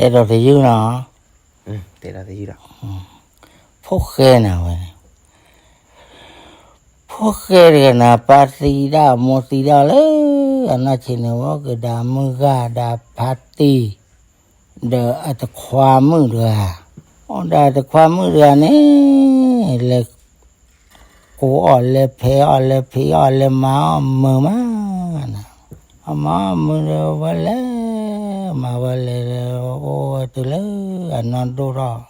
တဲဒီးတယုၢ်နီၤ, တဲဒီးတယုၢ်ဒီး, ဖိၣ်ဃဲန့ၣ်ဝဲန့ၣ်, ဖိၣ်ဃဲတဂၤန့ၣ် ပၢ်သံဒၣ်မိၢ်သံဒၣ်လၢ အနီၢ်ဆံးန့ၣ် ဝဲကဒါမုၢ်ဂၤဒီးဖါတံၢ်, ဒီးအတခွါမုၣ်တဂၤ, အိၣ်ဒီးအတခွါမုၣ်တဂၤန့ၣ်, လဲၤ ကိးအီၤလဲၤဖဲးအီၤလဲၤဖံးအီၤလဲၤမၤအီၣ်မုာ်မး, အမၤအီၣ်မုာ်ဒီးဝဲလဲၤ, မၤဝဲလဲၤ, အိၣ်ဝဲတုၤလၢအနီၢ်ဒိၣ်ထီၣ်,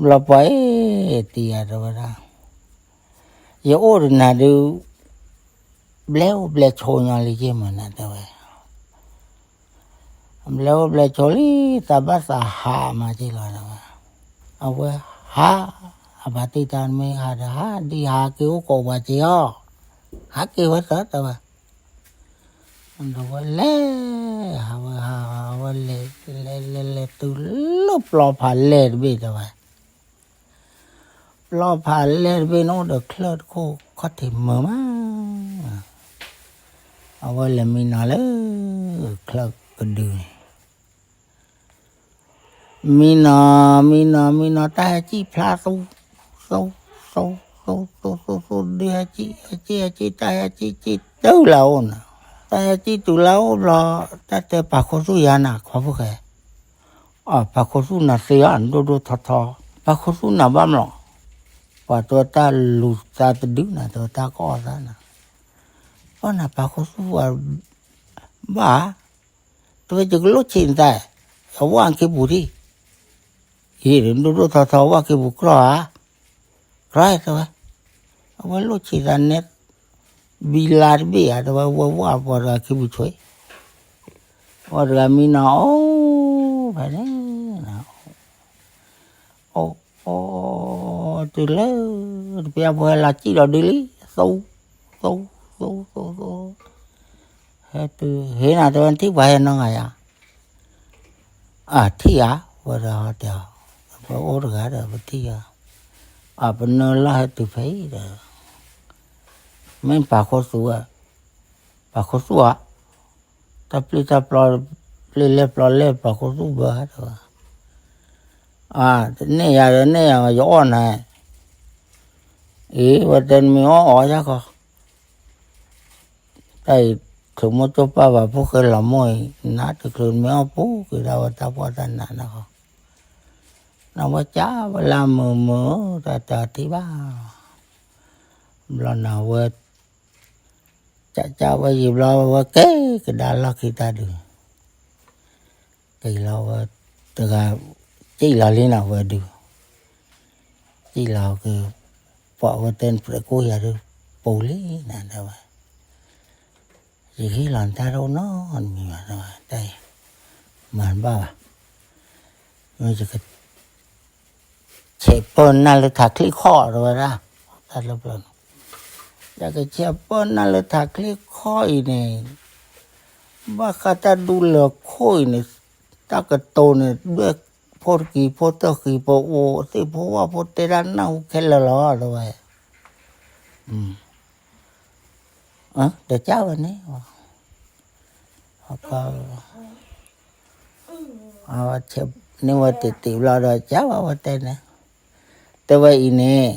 ဘျီပှၤအံၤတံၤယၤတဲဝဲဒၣ်, ယအိၣ်ဒီးနၤဒုး, ဘျဲအိၣ်ဘျဲဆိညီလံက့မၢနၤတဲဝဲ ဘျဲအိၣ်ဘျဲဆိလံ, သးဘၣ်သးဟးမးက့လီၤတဲဝဲ, အဝဲဟး, အဖါတံၢ်တၢ်မ့ၢ်ဟးဒီးဟးဒံးဟးက့ၤအိၣ်ကိးပှၤက့အီၤ, ဟးက့ၤဝဲသၢတဲဝဲ, ဒီးဝဲလဲၤ, ဟးဝဲဟးဝဲလဲၤ, လဲၤလဲၤလဲၤတုၤလၢပျီဖးလဲၢ်တဘ့ၣ်တဲဝဲ ပျီဖးလဲၢ်တဘ့ၣ်န့ၣ်အိၣ်ဒီးချၢၣ်တခိၣ်ခီၣ်ထံးမုာ်မး, အဝဲလဲၤမံနီၤလၢ, ချၢၣ်ကဒုန့ၣ်, မံနီၤ, မံနီၤ, မံနီၤ, တၢ်ဟဲစံၣ်ဖျါသူ, သူ, သူ, သူ, သူ, သူ, သူ, ဒုးဟဲစံၣ်, ဟဲစံၣ်, ဟဲစံၣ်, တၢ်ဟဲစံၣ်စံၣ်တုၤလၢအအိၣ်နီၤ, တၢ်ဟဲစံၣ်တုၤလၢအအိၣ်ဘျီ, တၢ်တဲပာ်ခူသူၣ်ယၤနၤ ခွါဖိၣ်ဃဲ အပာ်ခူသူၣ်နၤသ့ဧါ ဒိၣ်ဒိၣ်ထီထီ, ပာ်ခူသူၣ်နၤဘၣ်မးလီၤ, ပှၤတဲတၢ်လူၤသးတဒုနၤ တဲတၢ်ကအီၣ်သးနၤ, ပှၤနၤပာ်ခူသူၣ်ဧါ, ဘၣ်, တဲဝဲယကလိၣ်ဆံးနသး, အဝဲအခံပူၤဒံး, အံၤဒိၣ်ဒိၣ်ထီထီ အဝဲအခံပူၤကြီဧါ, ကြီတဲဝဲ, အဝဲလိၣ်ဆံးသးနဲ ဘံလါတဘ့ၣ်ဧါ တဲဝဲ ဝဲဝဲပှၤတဂၤခံပူၤဆွံ, ပှၤတဂၤမံနီၤအိၣ်ဖဲန့ၣ်, အိၣ်, အိၣ်, တုၤလၢ, တပျၢ်ဖိဟဲလီၤစံၣ်လီၤဒုလံ, သူ, သူ, သူ, သူ, သူ, ဟဲတုၤ, ဟ့ၣ်နၤတဲဝဲထံၣ်ပှၤဟဲနီတဂၤယၤ အထံၣ်ဧါ, ဝဲဒီးတဲအီၤ, ပအိၣ်တဂၤဒီးပထံၣ်ဧါ, အပနၢလီၢ်ဟဲတုၤဖဲအံၤဒီး, မ့ၢ်ပာ်ခူသူၣ်ဧါ, ပာ်ခူသူၣ်ဧါ, တၢ်ပျံၤတၢ်ပျီ, ပျံၤလဲၢ်ပျီလဲၢ် ပာ်ခူသူၣ်ဘၢဧါတဲဝဲ, တန့ၢ်ယၤဒီးန့ၢ်ယၤ ယအီၣ်နၤ, အံၤ ဝဲတဲနမ့ၢ်အီၣ်အီၣ်ယၤခီ တၢ်အံၤ ချုးမိၢ်ကၠိပၢ်ဘၣ်ဖိၣ်ဃဲလီၤမိၢ်အံၤ နးတချုးမ့ၢ်အီၣ်ပူၤက့ၤဒၣ်ဝဲတၢ်ပှၢ်တၢ်နးနၤဃီ, နဝဲကၢ်ဝဲလၢမုာ်မုာ် တၢ်တၢ်ထံၣ်ဘၣ်, ဘျီနၤဝဲ, ကၢ်ကၢ်ဝဲယံာ်ဘျီဝဲက့ၤကဒါလီၢ်ခံတၢ်ဒုး က့ၤလီၤဝဲ, တဂၤ, စံၣ်လီၤလံနၤဝဲဒုး, စံၣ်လီၤက့ၤ, ပှၤဝဲတဲနပြဲးကိၢ်ယၤဒုး, ပူၤလံနၤတဲဝဲ, ယဟ့ၣ်လီၤနတၢ်တအိၣ်နီတမံၤဘၣ်တဲဝဲ, တၢ်အံၤ, မၤတဘၣ်ဘၣ်, မ့ၢ်ယက ဆဲးပၢၢ်နၢ်လၢထးချံခီၣ်တဲဝဲဒၣ်, တၢ်လၢပျၢၤန့ၣ်, ယကဆဲးပၢၢ်နၢ်လၢထးချံခီၣ်အံၤန့ၣ်, ဘၣ်ဃးတၢ်ဒူလၢာ်ခိၣ်အံၤန့ၣ်, တၢ်ကတိၤန့ၣ် ဒွဲၣ်ဖိတကံၤဖိတၢၢ်ဃံၤ ပအိၣ်သ့ၣ်ဖိဝၣ်ဖိတဲတၢ်နၢ်ဟူခဲလၢာ်လီၤတဲဝဲ, ဒီးကၢ်ဝဲန့ၣ် အဝဲန့ၢ်ဝဲတံၢ်တံၢ်ဘျီဒီး ကၢ်ဝဲဝဲတဲန့ၣ်, တဲဝဲအံၤန့ၣ်,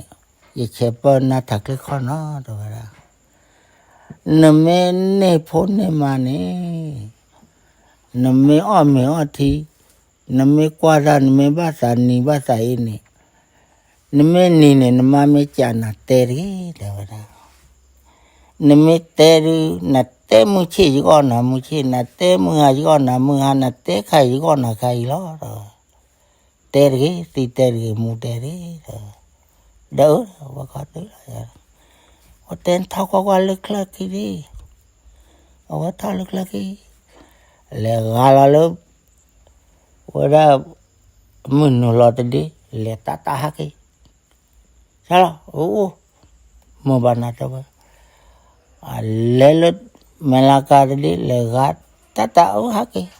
ယဆဲးပၢၢ်နၢ်ထးချံခီၣ်နီၤ တဲဝဲဒၣ်, နမ့ၢ်န့ၢ်ဖိန့ၢ်မါန့ၣ်, နမ့ၢ်အီၣ်မ့ၤအီထံ, နမ့ၢ်ကွၢ်တၢ် နမ့ၢ်ဘၣ်သးနံၤဘၣ်သးအ့န့ၣ်, နမ့ၢ်နံၤန့ၣ် နမါမ့ၢ်စံးနၤတဲတဂ့ၤ တဲဝဲဒၣ် နမ့ၢ်တဲဒုး နတဲမုၢ်ဆ့ၣ်ယကအီၣ်နၤမုၢ်ဆ့ၣ်, နတဲမုၢ်ဟါယကအီၣ်နၤမုၢ်ဟါ, နတဲခါအံၤယကအီၣ်နၤခါအံၤလီၤ. တဲတဂ့ၤ, သံတဲတဂ့ၤ, မူတဲတဂ့ၤ, ဒီးအဝဲခီတုၤလီၤ. အဝဲတဲထီၣ်ကွၢ်ကွၢ်လၢချၢၣ်ခံဒၣ်, အဝဲထီၣ်လၢချၢၣ်ခံ, လဲၤဂၤလီၤလၢ ဝဲဒၣ် မုၢ်နုာ်လီၤတဒ့, လဲၤတၢ်တၢ်ဟဲက့ၤ ဆါလီၤ, အိၣ်, မ့ၢ်ဘၣ်နၤတဲဝဲ, လဲၤလၢ မဲလးကၤတဒ့ လဲၤဂၤ တၢ်တၢ်အၢဟဲက့ၤ,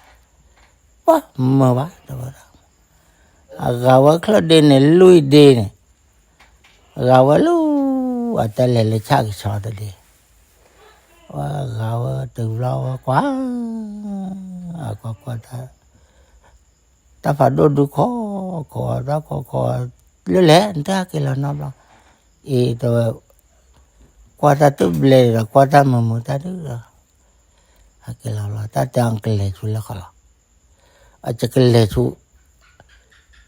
ပှၤမ့ၢ်ဘၣ်တဲဝဲဒၣ်, အဂၤဝဲချၢၣ်ဒ့န့ၣ် လွံၢ်ဒ့န့ၣ်, ဂၤဝဲလၢ အတၢ်လဲၤလၢဆၣ်ကဆီတဒ့, ဝဲဂၤဝဲတုၤဘျီဝဲကွၢ်, အကွၢ်ကွၢ်တၢ် တၢ်ဖးဒိၣ်ဒုးခိးခိး တၢ်ခိးခိး လၢလဲၣ် နတဟဲက့ၤလီၤနီတဘျီ, အ့ တဲဝဲ, ကွၢ်တၢ်တဘျဲၣ်ဒီး ကွၢ်တၢ်မုာ်မုာ်တၢ်ဒုးဒီး ဟဲက့ၤလီၤလီၤ တၢ်တဲအီၤကလဲၤဆူလၢဃီလီၤ, အကလဲၤဆူ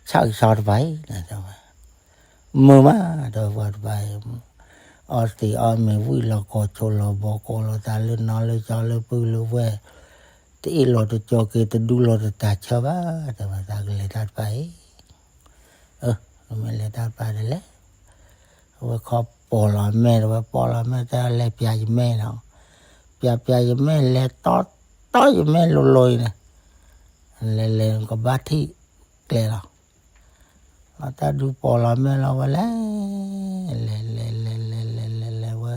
ဆၣ်ကဆီတပၤအံၤ တဲဝဲ, မုာ်မး တဲဝဲ ပှၤတပၤအံၤ အီသံးအီမ့ၤ ဝံၣ်လီၤကိး ဆိးလီၤဘီ ကိးလီၤသးလၢနီလၢကၠီလၢပုၢ်လၢဝဲၢ်, တအ့ၣ်လိာ်တကၠီၤက့ၤ တဒူလီၤတတၤဆၢဘၣ် တဲဝဲ သးကလဲၤတၢ်တပၤအံၤ, မ့ၢ်လဲၤတၢ်တပၤဒီးလဲၤ, အဝဲခီပိာ်လီၤမဲာ် တဲဝဲ ပိာ်လီၤမဲာ် တဲလဲၤပျးယမဲာ်နီၤ, ပျးပျးယမဲာ် လဲၤတီတီယမဲာ်လိၤလိၤအံၤန့ၣ်, လဲၤလဲၤကဘၣ်ထံၣ်ကျဲလီၤ လီၤတၢ်ဒုးပိာ်လီၤမဲာ်လီၤဝဲလဲၤ, လဲၤလဲၤလဲၤလဲၤလဲၤလဲၤလဲၤဝဲ,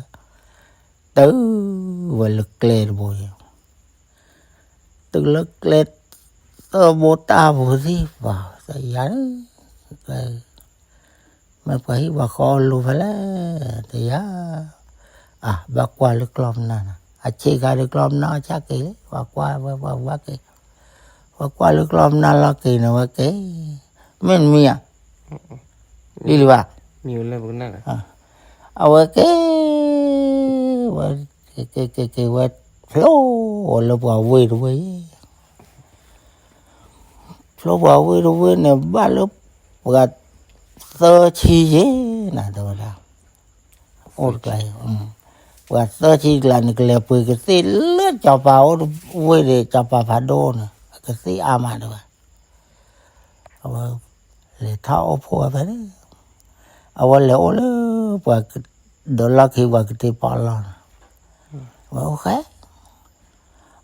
တုၤဝဲလၢကျဲတဘိအံၤ, တုၤလၢကျဲ သၢဘိတၢ်ဘိသ့ၣ်ပၤ တယၤ, မ့ၢ်ပှၤဟံၣ်ပှၤဃီအလိၤဖဲလဲၣ် တယၤ, အဘၣ်ကွၢ်လၢကျီၢ်မနၢ်နီၤ အဆ့ကၤဒီးကျီၢ်မနၢ်အဆၣ်က့ၤလံ ပှၤကွၢ်ဝဲပှၤဝဲက့ၤ, ပှၤကွၢ်လၢကျီၢ်မနၢ်လီၤက့ၤန့ၣ်ဝဲက့ၤ, မ့ၢ်နမံၤဧါ, လံလံဘၣ်, အဝဲက့ၤ, ဝဲ, က့ၤက့ၤက့ၤဝဲ, ဖျိလၢပှၤဝ့ၢ်တဝ့ၢ်အံၤ ဖျိပှၤဝ့ၢ်တဝ့ၢ်န့ၣ် ဘၣ်လၢပှၤသၢဆံယဲၢ်နၤ တဲဝဲဒၣ်, အိၣ်တကျါ, ပှၤသၢဆံတကျါန့ၣ် ကလဲၤပှ့ၤကသ့ၣ်လၢစီၤပၤအိၣ်တဝ့ၢ်ဒီး စီၤပၤဖးဒိၣ်န့ၣ် အကသ့ၣ်အါမးတဲဝဲ, အဝဲလဲၤထီၣ်အိၣ်ဖှိၣ်ဝဲဖဲန့ၣ်, အဝဲလဲၤအိၣ်လၢပှၤ, ဒီးလီၢ်ခံပှၤကတ့ပီလီၢ်န့ၣ်, အဝဲအိၣ်ဃဲ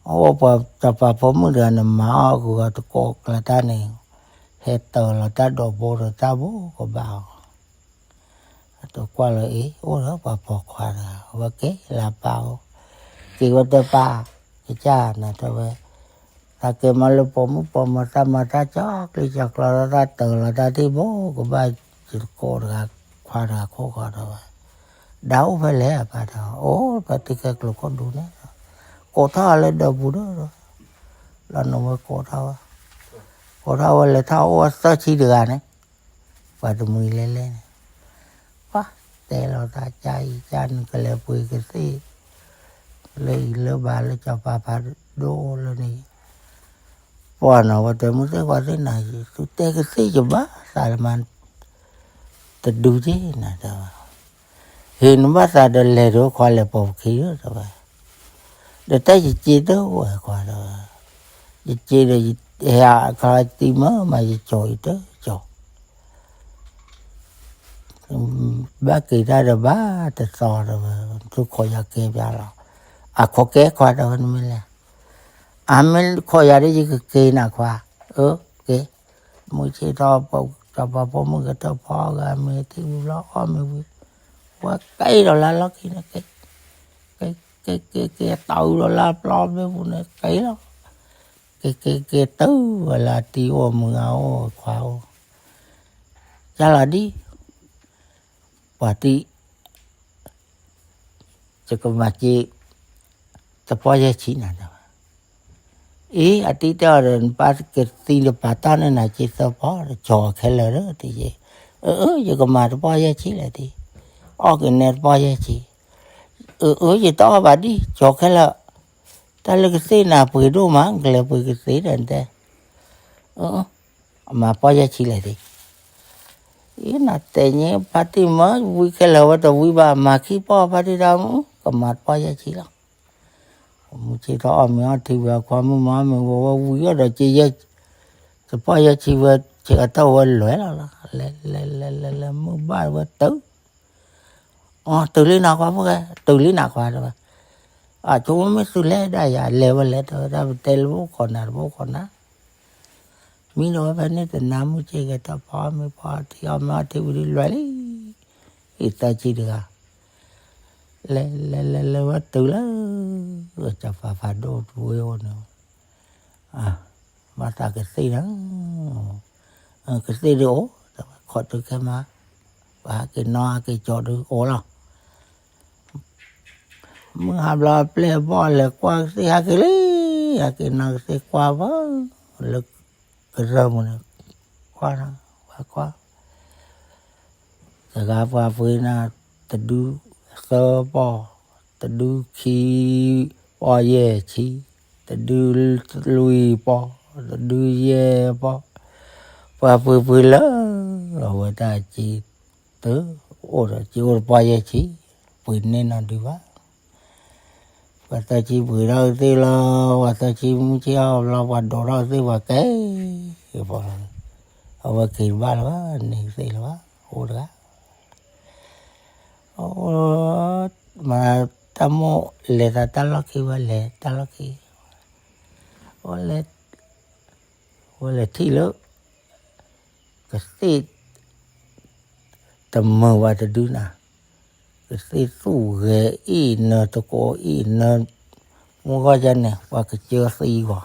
အဝဲပှၤစီၤပၤဖိမုၣ်တဂၤန့ၣ် မၤအီၣ်ဂုာ်အီၤတကိးကျါတၢ်န့ၣ်, ဟဲတၢၤလီၤတၢ်ဒိးဘိဒီးတၢ်ဘိကဘၣ်အီၤ, အတကွၢ်လၢအံၤ အိၣ်ဒီးပှၤပိာ်ခွါတဂၤ အဝဲက့ၤလၢအပၢ်အိၣ်, က့ၤဝဲတဲပၢ်, ကစၢ်နၤတဲဝဲ, သးက့ၤမၤလၢပိာ်မုၣ်ပိာ်မၢၤ သးမၤတၢ်ကၠီကျံကၠီကျီ တၢ်တၢၤလီၤတၢ်ထံၣ်ဘိကဘၣ်, ယတကိးတဂၤ ခွါတဂၤခိၣ်ဃီတဲဝဲ, ဒၣ်အိၣ်ဖဲလဲၣ်အပၢ်တဲ, အိၣ်ဖဲထံခဲကျိၤခိၣ်ဒူန့ၣ်, ကိးထီၣ်အီၤလၢဒၢးပူၤဒီး, လီၤနဝဲကိးထီၣ်ဝဲ, ကိးထီၣ်ဝဲလဲၤထီၣ်အိၣ်ဝဲသၢဆံတဂၤန့ၣ်, ပှၤတမှံၤလဲၤလဲၤန့ၣ်, ပှၤတဲလီၤတၢ်ကၢ်အံၤကၢ်နုာ်ကလဲၤပှ့ၤကသ့ၣ်, လၢအံၤလၢဘၣ်လၢစီၤပၤဖးဒိၣ်လၢန့ၣ်, ပှၤနီၤဝဲတဲမုၢ်သ့ၣ်ခွါသ့ၣ်နၤ, သုတဲကသ့ၣ်ယဘၣ်သးလၢမၤ တဒုက့ၤနၤတဲဝဲ, ဟ့ၣ်နဘၣ်သးဒီးလဲၤဒီးခွါလဲၤပိာ်ပခံဒီးတဲဝဲ, ဒီးတၢ်ယစ့တအိၣ်ဝဲခွါဒီး, ယစ့ဒီး, ဟဲအခါတံၤမၢမးယကၠီၤအံၤတကၠီၤ ဘၣ်က့ၤတၢ်ဒီးဘၣ်တသီဒီး, သုခိးယၤကဲပၠးလီၤ, အခိးကဲခွါတဲဝဲနမ့ၢ်လဲၣ်, အမ့ၢ်ခိးယၤဒီးယကက့ၤနၤခွါ, အၢ က့ၤ, မုၢ်ဆ့ၣ်ထီၣ်, စီၤပၤဖိမုၣ်ကတၢၢ်ဖီဂၤမ့ၤထံၣ်ဝံၤဘျီ အီၣ်မ့ၤဝံၤ, ဝဲက့ၤဒီးလၢလီၢ်ခံန့ၣ်က့ၤ, က့ၤက့ၤက့ၤက့ၤ တၢ်အုးဒီးလၢပျီဘ့ၣ်ပူၤန့ၣ်က့ၤလီၤ, က့ၤက့ၤက့ၤတုၤဝဲလၢအတံၤအိၣ်မုၢ်ဂၤအိၣ်ခွါအိၣ်, ကၢ်လီၤဒ် ပှၤတံၤ ယကမၤစ့ သပီၢ်ယဲၢ်ဆံနၤတဲဝဲ, အ့ အတံၤတဲအီၤဒီး နပၢ်ကသံတပာ်တၢ်န့ၢ်နၤစ့သၢပီၢ် ကၠီၤခဲလၢာ်ဒီးတယဲၢ်, အၢ အၢ ယကမၤတပီၢ်ယဲၢ်ဆံလဲၣ်တံၤ, အီၣ်က့ၤနဲတပီၢ်ယဲၢ်ဆံ, အၢ အၢ ယတအီၣ်ဘၣ်ဒံး ကၠီၤခဲလၢာ်, တၢ်လၢကသ့ၣ်နၤပှ့ၤဒိၣ်မး ကလဲၤပှ့ၤကသ့ၣ်ဒီးနတဲ အမၤပီၢ်ယဲၢ်ဆံလဲၣ်တံၤ, အံၤနတဲာ်ညါ ဖါတံၢ်မၢဝံခဲလၢာ်ဝဲတဝံဘၣ် မၤခံပီၢ်ဖါတံၢ်တၢ်မုၢ် ကမၤတပီၢ်ယဲၢ်ဆံလီၤ, မုၢ်ဆ့ၣ်ထီၣ်အီၣ်မ့ၤအီထံဝံၤ အခွါမုၣ်မၤအီၣ်မ့ၤဝံၤဝဲဝံၤအီၣ်ဒီးက့ၤယဲၢ်, တပီၢ်ယဲၢ်ဆံဝဲ ဆ့းအတၢ်ဝဲလဲၤလီၤလီၤ, လဲၤလဲၤလဲၤလဲၤလဲၤ မုၢ်ဘၣ်ဝဲတုၤ အီၤ တုၤလံနၤခွါဖိၣ်ဃဲ တုၤလံနၤခွါတဲဝဲ, အဆိကမိၣ်မ့ၢ်သုလဲၤဒၣ်ယၤ လဲၤဝဲလဲၤတဲဝဲဒၣ် ပတဲလၢပအိၣ်ခိးနၤ တပအိၣ်ခိးနၤ, မံဒီးဝဲဖဲန့ၣ်တနၤ မုၢ်ဆ့ၣ်ဂဲၤထီၣ်ဖီမ့ၤဖီထံ အီၣ်မ့ၤအီထံဝံၤဒ်လွဲၢ်လံ, အံၤသၢဆံတဂၤ, လဲၤလဲၤလဲၤလဲၤဝဲတုၤလၢ စီၤပၤဖးဒိၣ်တဝ့ၢ်အိၣ်န့ၣ် ဘၣ်သးကသ့ၣ်ဒီး, ကသ့ၣ်ဒ်အိၣ်, ခိးတုၤခဲမး, ပှၤဟဲက့ၤနီၢ်ဟဲက့ၤကၠီဒ်အိၣ်လီၤ, မုၢ်ဟါဘျီအပျဲၢ်အဘီၣ်လဲၤကွၢ်ကသ့ၣ်ဟဲက့ၤလံ, ဟဲက့ၤနီၢ်ကသ့ၣ်ကွၢ်ဘၣ်, လၢ ကရၢၢ်မုၢ်န့ၣ်, ကွၢ်နၤ, ပှၤကွၢ်, တဂၤပှၤပှ့ၤနၤ, တဒုသၢပီၢ်, တဒုခံပီၢ်ယဲၢ်ဆံ, တဒုလွံၢ်ပီၢ်, တဒုယဲၢ်ပီၢ်, ပှၤပှ့ၤပှ့ၤလၢ အဝဲတၢ်က့ တအိၣ်ဒီး က့အိၣ်တပီၢ်ယဲၢ်ဆံ, ပှ့ၤန့ၢ်နီတဒုဘၣ်. ပှၤသၢဆံပှ့ၤထီၣ်ကသ့ၣ်လီၤ, ပှၤသၢဆံမုၢ်ဆ့ၣ်အီၤဘျီ ပှၤဒိးထီၣ်ကသ့ၣ် ပှၤကဲ, အဝဲက့ၤတဘၣ်လၢၤဘၣ်, န့ၢ်ကသ့ၣ်လၢၤဘၣ်, အိၣ်တဂၤ အိၣ်, မၤတၢ်မိၣ်လဲၤသးတၢ်လီၢ်ခံ ဝဲလဲၤတၢ်လီၢ်ခံ, ဝဲလဲၤ, ဝဲလဲၤထံၣ်လၢ ကသ့ၣ် တမုာ်ဘၣ်တဒုနၤ, ကသ့ၣ်သူၣ်ဂဲၤအ့ၣ်နၢတကိးအ့ၣ်နၢ, မူဂီၢ်ယါန့ၣ် ပှၤကစၢသံဂီၤ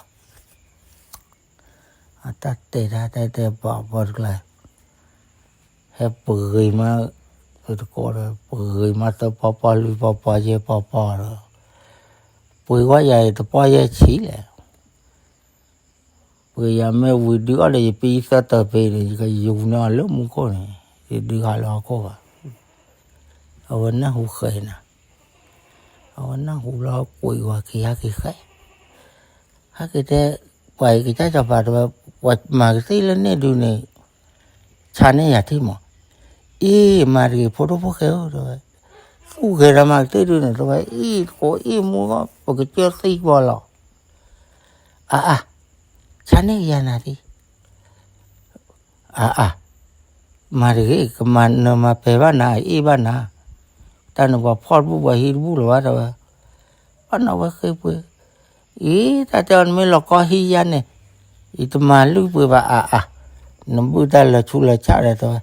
အတၢ်တဲတၢ်တဲတဲပှၤပှၤတကျါ, ဟဲပဂ့ၤမး, ပတကိးဒီး ပဂ့ၤမးသၢပီၢ်ပီၢ်လွံၢ်ပီၢ်ပီၢ်ယဲၢ်ပီၢ်ပီၢ်ဒီး, ပှ့ၤဝဲယၤအံၤတပီၢ်ယဲၢ်ဆံလဲၣ်. ပှ့ၤယၤမ့ၢ်ဝံၤဒုးအီၣ်ဒီးယပံသၢတၢၤဖဲန့ၣ် ယကယူၤန့ၢ်အီၤလၢမူခိၣ်န့ၣ်, ယဒုးဟးလၢဟီၣ်ခိၣ်ဘၣ်. အဝဲနၢ်ဟူဃဲနၤ, အဝဲနၢ်ဟူလီၤကွံာ်ဝဲက့ၤဟဲက့ၤဃဲ, ဟဲက့ၤတဲ, ပှၤအံၤကစၢ်စီၤပၤတဲဝဲ, ပှၤမၤကသ့ၣ်လၢန့ၣ်ဒုးန့ၣ် ဆါန့ၢ်ယၤထံၣ်မး, အ့ၣ် မၤတဂ့ၤ ဖိဒိၣ်ဖိၣ်ဃဲဧၢ တဲဝဲ, သူၣ်ဂဲၤဒီးမၤကသ့ၣ်ဒုးန့ၣ် တဲဝဲ, အ့ၣ် တကိးအ့ၣ်မူဂီၢ် ပကစၢသံကွၢ်လီၤ. အါအါ, ဆါန့ၢ်ယၤနၤဒံး, အါအါ, မၤတဂ့ၤ ကမၤနၢၤမၤဖဲးဘၣ်နၤ အ့ၣ်ဘၣ်နၤ, တၢ်န့ၣ်ပှၤဖီၣ်တဘူၣ်ပှၤဟံးတဘူၣ်လၢၤဘၣ် တဲဝဲ, ဘၣ်နီၣ်ဝဲဃ့ပှ့ၤ အံၤ တၢ်တဲအီၤနမ့ၢ်လီၤကီဟံးယါန့ၣ်, ယတမၤလုၢ်ပှ့ၤဘၣ်အါအါ, နဘုၣ်တၢ်လၢာ်ဆူးလၢာ်ဆါဒီးတဲဝဲ,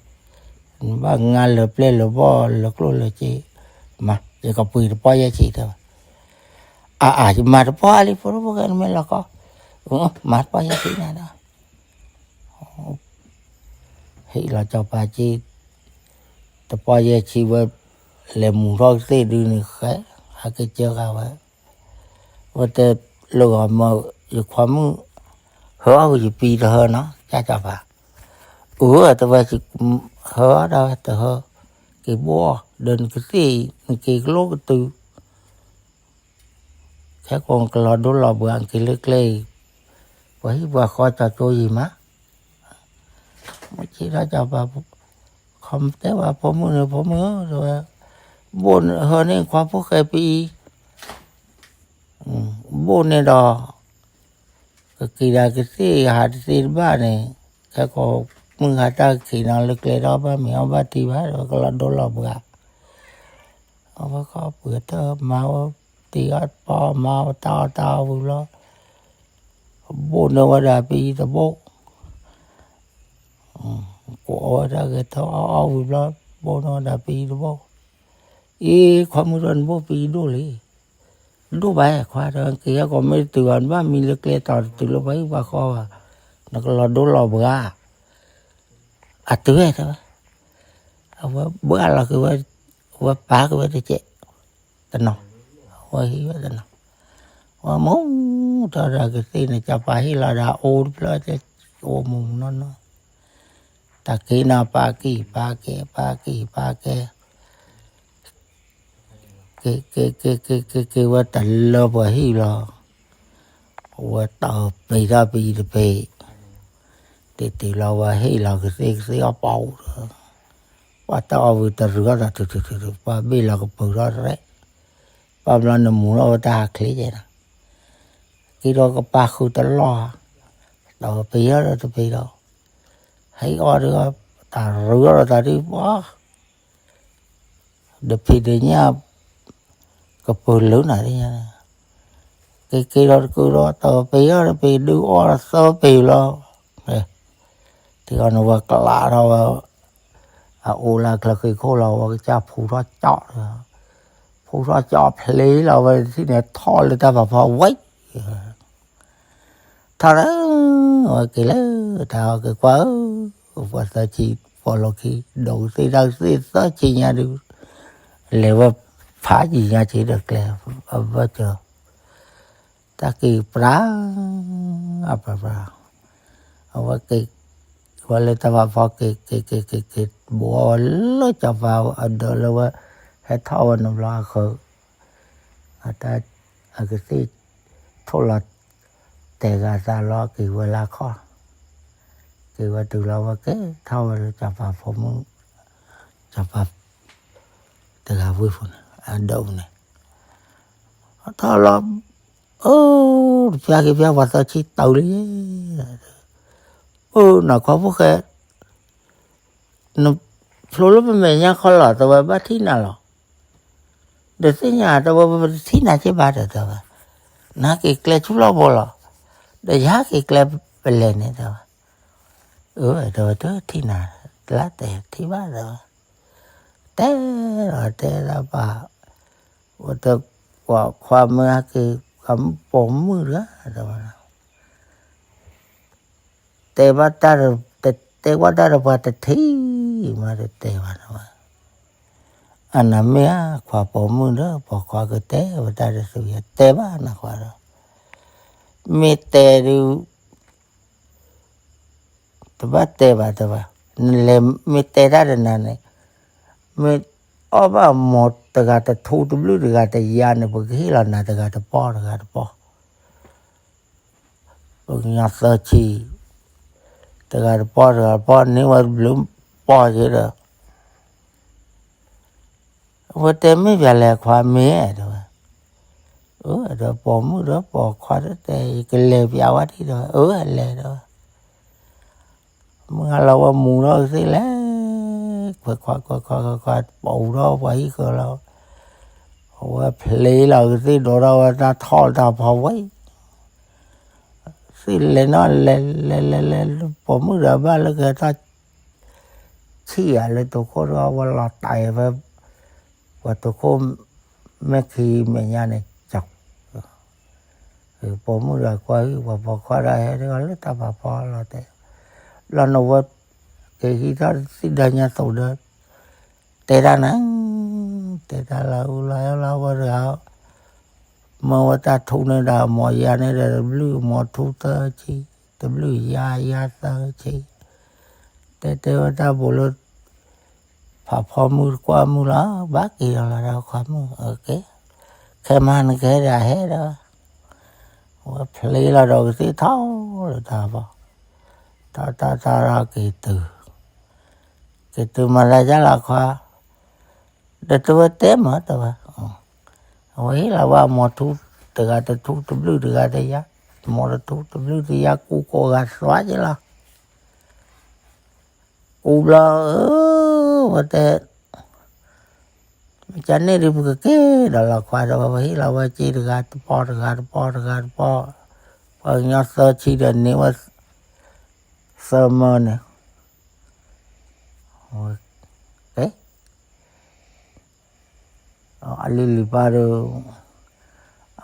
နဘၣ်ငါလၢာ်ပျဲၢ်လၢာ်ဘီၣ်လၢာ်ကျိၣ်လၢာ်စ့, မၤ ယကပှ့ၤတပီၢ်ယဲၢ်ဆံတဲဝဲ, အါအါ ယမၤတပီၢ်အါလံ ဖိဒိၣ်ဖိၣ်ဃဲနမ့ၢ်လီၤကီ, မၤတပီၢ်ယဲၢ်ဆံနၤဒီး ဟ့ၣ်လီၤစီၤပၤက့ တပီၢ်ယဲၢ်ဆံဝဲ, လဲၤမူၤထီၣ်ကသ့ၣ်ဒုးန့ၣ်ဃဲ, ဟဲက့ၤကၢဃာ်ဝဲ, ဝဲတဲလၢဂီၤမၢ်, ယခွါမုၣ်, ဟၢအီၣ်ဂ့ၤယပံတဟၢနီၤ ကၢ်စီၤပၤ, အၢ တဲဝဲ, ဟၢအီၣ်ဒၣ်ဝဲတဟၢ, က့ၤဘိၣ်အီၤ ဒီးနကသ့ၣ်အံၤ နက့ၤကလိကတုၤ ခဲကိးကလီၤဒိလီၤဘှါက့ၤလၢကျဲအံၤ, ပှၤဟံၣ်ပှၤဃီကၠီကၠိယံၤမး, မုၢ်ဆ့ၣ်ထီၣ်စီၤပၤ, ခီတဲဝဲဖိမုၣ်န့ၣ် ဖိမုၣ်ဧၢ တဲဝဲ, ဘိၣ်ဟၢန့ၢ်ခွါဖိၣ်ဃဲပံ, ဘိၣ်န့ၣ်ဒီး ကက့ၤဒၣ်ကသ့ၣ်ဟးတသ့တဘၣ်န့ၣ်, ခဲကိးမုၢ်ဟါတၢ်က့ၤနီၤလၢကျဲဒီး ဘၣ်မ့ၤအီၣ်ဘၣ်တံၢ်ဘၣ် ဒီးကလီၤဒိလီၤဘှါ, အဝဲခီပှဲၤတၢ်မၤဝဲ, တံၢ်အီၣ်တပီၢ်မၤဝဲတၢ်အီၣ်တၢ်အီဝံၤဘျီ, ဘိၣ်န့ၢ်ဝဲဒၣ်ပံတဘိၣ်, ကိးအီၣ်ဝဲဒၣ်ဂဲၤထၢၣ်အီၣ်အီၣ်ဝံၤဘျီ, ဘိၣ်န့ၢ်ဝဲဒၣ်ပံတဘိၣ်, အ့ ခွါမုၣ်ဒီးနဘိၣ်ပံဒိၣ်လံ ဒိၣ်ဘၣ်ခွါဒီး က့ၤဟဲကိးမ့ၢ်တတုၤဘၣ် နဘၣ်မံလၢကျဲတီၤတတုၤလၢပှၤဟံၣ်ပှၤဃီဘၣ်, နကလီၤဒိလီၤဘှါ, အတုၤဝဲတဲဝဲ, အဝဲဘှါလီၤက့ၤဝဲ, အဝဲပာ်က့ၤဝဲတကဲး, တနီၤ, အဝဲဟံးဝဲတနီၤ, အဝဲမူထီၣ်ဒီးကသ့ၣ်န့ၣ် စီၤပၤဟ့ၣ်လီၤဒီးအိၣ်တဖျၢၣ်, အိၣ်မူနီၢ်နီၢ်, တၢ်က့ၤနီၤ ပာ်ကံၢ်ပာ်ကဲ ပာ်ကံၢ်ပာ်ကဲ က့ၤက့ၤက့ၤက့ၤက့ၤက့ၤဝဲတလၢပှၤဟံၣ်လီၤ, ဝဲတၢ်ပ့ၤထီၣ်ပံတပ့ၤ, တတုၤလီၤဝဲဟ့ၣ်လီၤကသ့ၣ်ကသ့ၣ်အီၣ်ပီအူဒီး, ပှၤတၢ်အီၣ်ဝံၤတရုၤထီၣ်တၢ်ထုထုထုထု ပှၤဘ့ၣ်လီၤကပၢၤထီၣ်ရဲၣ်, ပှၤဘျီနမူထီၣ်ဝဲတၢ်ဟးချ့ကဲနီၤ, က့ၤဒီးကပာ်ဃုာ်တလီၢ်, တၢ်ပ့ၤထီၣ်ဒီးတပ့ၤဒီး, ဟဲအီၣ်ဒီး, တၢ်ရုၤထီၣ်ဒီးတၢ်ဒုးပှၤ ဒီးဖံးဒီးညၣ်, ကပၢၤလၢနၤ, က့ၤက့ၤဒီးတကုၤဒီး တၢ်ပ့ၤအီၣ်ဒီးပ့ၤဒုးအီၣ်သၢပ့ၤလီၤ, တုၤအီၤန့ၣ်ဝဲကျးထီၣ်ဝဲ, အအိၣ်လၢချၢဃံးခိၣ်လီၤ ဝဲကစၢ်ဖူထီၣ်ကၠီၣ်, ဖူထီၣ်ကၠီၣ်ဖျ့လီၤဝဲတထံၣ်န့ၣ်ထီၣ်လၢတၢ်ဖးဖီဝဲ ထီၣ်လၢ, ဝဲက့ၤလၢ, တၢ်အီၣ်က့ၤကွၢ်ဧၢ, ပှၤသၢဆံ, ပှၤလီၢ်ခံ, ဒီးကသ့ၣ်တၢ်ကသ့ၣ်သၢဆံညါဒုး, လဲၤဝဲဖးယံၤညါဆံဒီးကျဲ, အဘၢၣ်စၢၤ, တၢ်က့ၤပြး, အပြးပြး, အဝဲက့ၤ, ဝဲလၢတၢ်ဖးဖီက့ၤ က့ၤက့ၤက့ၤက့ၤ ဘိးဝဲလၢစီၤပၤအဒၢးလၢဝဲ ဟဲထီၣ်ဝဲန့ၣ်ဘျီအဃၢၤ, အကသ့ၣ်ထိၣ်လီၤတဲာ်ဂၤသးလီၤ က့ၤဝဲလၢခီၣ်, က့ၤဝဲတုၤလီၤဝဲက့ၤထီၣ်ဝဲလၢစီၤပၤဖိမုၣ်, စီၤပၤတဂၤဝ့ၢ်ပူၤန့ၣ် အဒၢးပူၤန့ၣ် ထီၣ်လီၤ, အၢ, တဖျါက့ၤဖျါပှၤသၢဆံတုၤလံ, အၢ, နခွါဖိၣ်ဃဲ, နဖျိလၢပမဲာ်ညါခီလီၤ တဲဝဲ ဘၣ်ထံၣ်နၤလီၤ, ဒီးသ့ၣ်ညါတဲဝဲ ပတထံၣ်နၤက့ဘၣ်ဒီး တဲဝဲ, နဟဲက့ၤကျဲဆူလီၢ်ဘိလီၤ, ဒီးယဟဲက့ၤကျဲပလဲၣ်န့ၣ် တဲဝဲ, အၢ တဲဝဲ တထံၣ်နၤ, တလၢတဲထံၣ်ဘၣ် တဲဝဲ, တဲလီၤတဲလီၤဘၣ်, ဝဲတကွၢ်ခွါမၢဟဲက့ၤ ပိာ်မုၣ်တဂၤ တဲဝဲ တဲဘၣ်တၢ်, တဲကွၢ်တၢ်ဒီးပှၤတထံၣ်မး တတဲဘၣ် တဲဝဲ, အနမ့ၢ်ဧါ ခွါပိာ်မုၣ်ဒီး ပိာ်ခွါကတဲဝဲတၢ်ဒီးသုယတဲဘၣ်နခွါဒီး, မ့ၢ်တဲဒုး တဘၣ်တဲဘၣ် တဲဝဲ, နလဲၤမ့ၢ်တဲတၢ်ဒီးနၤန့ၣ်, မ့ၢ်အီၣ်ဘၣ်မိၢ်တဂၤတထူ တဘျုးတဂၤတယါန့ၣ် ပကဟ့ၣ်လီၤနၤတဂၤတပီၢ်တဂၤတပီၢ် ပကညီသၢဆံ, တဂၤတပီၢ်တဂၤတပီၢ်န့ၢ်ဝဲတဘျုးပီၢ်ယဲဒီး, အဝဲတဲမ့ၢ်ပၠးလဲၣ်ခွါမ့ၢ် တဲဝဲ, အၢ ဒီးပိာ်မုၣ်ဒီးပိာ်ခွါဒီးတဲ ယကလဲၤပၠးဝဲဒၣ်ဒီး အၢ လဲၤဒီး မုၢ်ဂၤလီၤဝဲမူထီၣ်ကသ့ၣ်လဲၣ်, ခွဲးခွါခွဲးခွါခွဲးခွါ ပူၤထီၣ်ပှၤဟံၣ်ဃၢၤလီၤ, အဝဲဖျ့လီၤကသ့ၣ်ဒိးထီၣ်ဝဲတၢ်ထီၣ်တၢ်ဖီဝဲ, သ့ၣ်လဲၤနီၤ လဲၤလဲၤလဲၤလဲၤ ပိာ်မုၣ်ဒီးဘၣ်လၢကဟဲထီၣ် ဆံၣ်ယၤလၢတိၤခိၣ်ဒီး အဝဲလီၤတၢ်အံၤဖဲ ပှၤတိၤခိၣ် မဲာ်ခံမဲာ်ညါန့ၣ် ကၠီၤ ပိာ်မုၣ်ဒီးကွၢ်ဟံၣ် ပှၤပိာ်ခွါဒီးဟဲဒီးလၢတၢ်ဖးဖီလီၤတဲာ်, ဘျီန့ၣ်ဝဲ က့ၤဟံးထီၣ်သ့ၣ်ဒီးညါသိးဒီး တဲတၢ်နၤ, တဲတၢ်လၢအူလီၤအဲၣ်လီၤဝဲတဂၤ, မၢဝဲတၢ်ထူန့ၣ်ဒီး အမိၢ်ယါန့ၣ်ဒီး တဘျုးမိၢ်ထူသၢဆံ, တဘျုးယါယါသၢဆံ, တဲတဲဝဲတၢ်ဘိးလၢ ဖးဖီမုၢ်တကွၢ်မုၢ်လီၤ, ဘၣ်က့ၤလီၤလီၤဒီးခွါမုၣ် အကဲ, ခဲမးနကဟဲဒီးဟဲဒီး, ဝဲဖျ့လီၤဒီးကသ့ၣ်ထီၣ်လၢတၢ်ဘီ, ထီၣ်ထီၣ်ထီၣ်ဒီးက့ၤတုၤ, က့ၤတုၤမၤလၢယါလီၤခွါ, ဒီးတဝဲတဲမး တဲဝဲ, အဝဲဟ့ၣ်လီၤဝဲအမိၢ်ထူ တဂၤတထူ တဘျုးတဂၤတယါ, မိၢ်တထူ တဘျုးတယါ ကူကိးဂၤသွါက့လီၤ ကူဘျီ အၢ ဝဲတဲ, မ့ၢ်ကန့ၣ်ဒုး ပကက့ၤဒီးလီၤခွါဒီး ပဟ့ၣ်လီၤဝဲက့တဂၤတပီၢ် တဂၤတပီၢ် တဂၤတပီၢ်, ပှၤကညီသၢဆံဒီးန့ၢ်ဝဲ သၢမၢန့ၣ်, အလံၤလံၤပၢ်ဒီး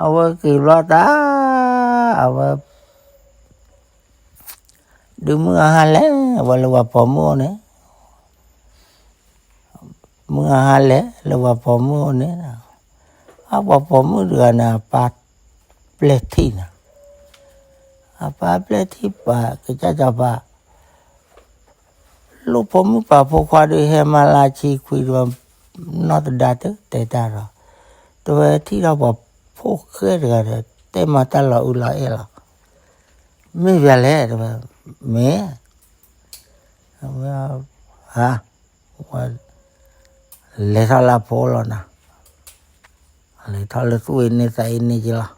အဝဲက့ၤဘျီတၢ် အဝဲ ဒုးမုၢ်အဟါလဲၣ် အဝဲလၢပှၤပိာ်မုၣ်အိၣ်န့ၣ်, မုၢ်အဟါလဲၣ် လၢပှၤပိာ်မုၣ်အိၣ်န့ၣ်, အပှၤပိာ်မုၣ်တဂၤန့ၣ် အပၢ်ပျဲၢ်ထံၣ်န့ၣ်, အပၢ်ပျဲၢ်ထံၣ်ပာ်ကစၢ်စီၤပၤ လိၣ်ဖိမုၣ်ပာ်ဖိခွါဒီးဟဲမၤလၢဆံခွံဒီး နီၢ်တဒါတတဲတၢ်ဒီး, တဝဲထံၣ်ထီၣ်ပှၤဖိၣ်ဃဲတဂၤဒီး တဲမၤတၢ်လီၤအုလီၤအဲၣ်လီၤ, မ့ၢ်ပၠးလဲၣ် တဝဲ, မ့ၢ်, ဝဲ, ဟါ, ဝဲ, လဲၤထီၣ်လၢဖိလီၤနၤ, လဲၤထီၣ်လၢသူၣ်အ့န့သးအ့န့က့လီၤ,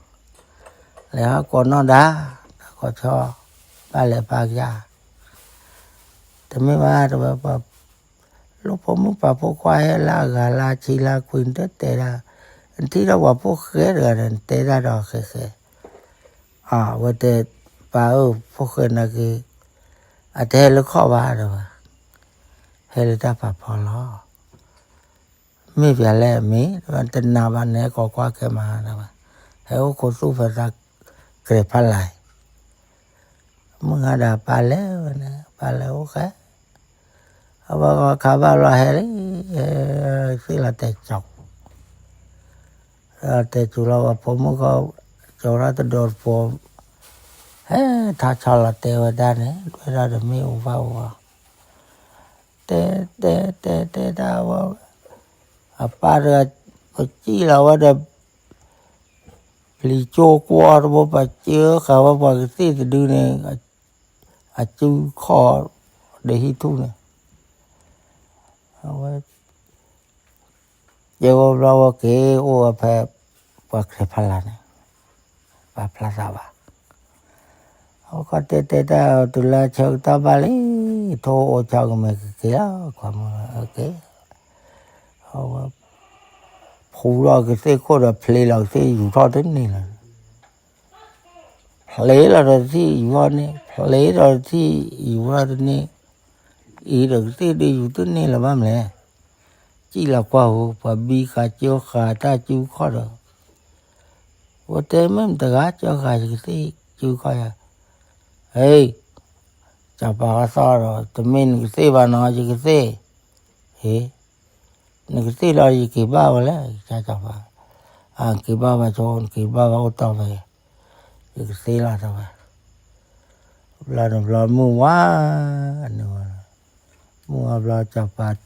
လဲၤဟီၣ်ကိးနီၢ်ဒါ, တၢ်ခီၣ်ဆီ, ဘၣ်လဲၤပာ်ကစၢ်, တမ့ၢ်ဘၣ် တဝဲပှၤ လိၣ်ဖိမုၣ်ပာ်ဖိခွါဟဲလၢအဂၤလၢအဆံလၢအခွံ နတတဲဒၣ်, နထံၣ်ထီၣ်ပှၤဖိၣ်ဃဲတဂၤဒီး နတဲဒၣ်ဒီးဃဲးဃဲး, အဝဲတဲ, ပၢ်ဧၢ ဖိၣ်ဃဲနာ်က့ၤ, အတဟဲလၢခီၣ်ဘၣ် တဝဲ, ဟဲလၢတၢ်ဖးဖီလီၤ. မ့ၢ်ပၠးလဲၣ်မ့ၢ် တနာ်ဘၣ် နဟဲကိးကွၢ်ခဲမး တဝဲ, ဟဲအိၣ်ခိးသူၣ်ဖဲသးကြဲးဖးလဲၢ် မုၢ်ဂၤဒီးပၢ်လဲၤဝဲန့ၣ် ပၢ်လဲၤအိၣ်ဃဲ, အဝဲဂီၤခါဘၣ်ဘျီဟဲလံ, သ့ၣ်လီၤတဲာ်ကၠီၤ, တဲာ်ကၠီၤလီၤ ပှၤဖိမုၣ်ဃီ, ကၠီၤထီၣ်တဒိးတဖိ, ဟဲ ဟဲထီၣ်ဆီလီၤတဲဝဲဒၣ်န့ၣ် ဝဲဒၣ်တမ့ၢ်အိၣ်ဘၣ်အိၣ်ဘၣ်, တဲတဲတဲတဲဒၣ်ဝဲ, အပၢ်တဂၤ ပစံၣ်လီၤဝဲဒီး ပျံၤကၠိကွီတဘိ ပစၢဃာ်ဝဲပှၤကသ့ၣ်တဒုန့ၣ် အစုခီၣ်ဒီးဟံၣ်ထူၣ်န့ၣ်, အဝဲ ကဲဝဲဘျီဝဲက့ၤအိၣ်ဝဲဖဲ ပှၤချဲဖးလၢ်န့ၣ်, ပှၤဖျါသးဘၣ်. အဝဲခီတဲတဲတၢ်တုၤလၢဆၢကတီၢ်ဘၣ်လံ, ထိၣ်အိၣ်ဆီကမဲာ်ကက့ၤလီၤ ကွၢ်မုၢ်က့ၤ, အဝဲ ဖူလီၤကသ့ၣ်ခိၣ်ဒီးဖျ့လီၤကသ့ၣ်ယူၤထီၣ်တန့ၢ်လီၤ. ဖျ့လီၤဒီးတထံၣ်ယူၤထီၣ်န့ၢ်, ဖျ့လီၤတထံၣ်ယူၤထီၣ်တန့ၢ်, အံၤဒီးကသ့ၣ်ဒုးယူၤတန့ၢ်လၢၤဘၣ်မလဲၣ်. စံၣ်လီၤကွၢ်ဧိၤ ပှၤဘံဃာ်ကၠိဃာ်တၢ်စုခီၣ်ဒီး, ဝဲတဲမ့ၢ်မတဂၤကၠိဃာ်ယကသ့ၣ်စုခီၣ်ယၤ, ဟ့ၣ်, စီၤပၤကသီၣ်ဒီး တမ့ၢ်နကသ့ၣ်ဘၣ်နီၤ ယကသ့ၣ်, ဟ့ၣ် နကသ့ၣ်လီၤယက့ၤဘၣ်ဝဲလဲၣ် စီၤပၤ, အက့ၤဘၣ်ဝဲဆိ နက့ၤဘၣ်ဝဲအိၣ်တီၢ်ဝဲ, ယကသ့ၣ်လီၤတဲဝဲ, ဘျီန့ၣ်ဘျီမုၢ်ဝါ, န့ၣ်ဝဲ, မုၢ်ဝါဘျီစီၤပၤ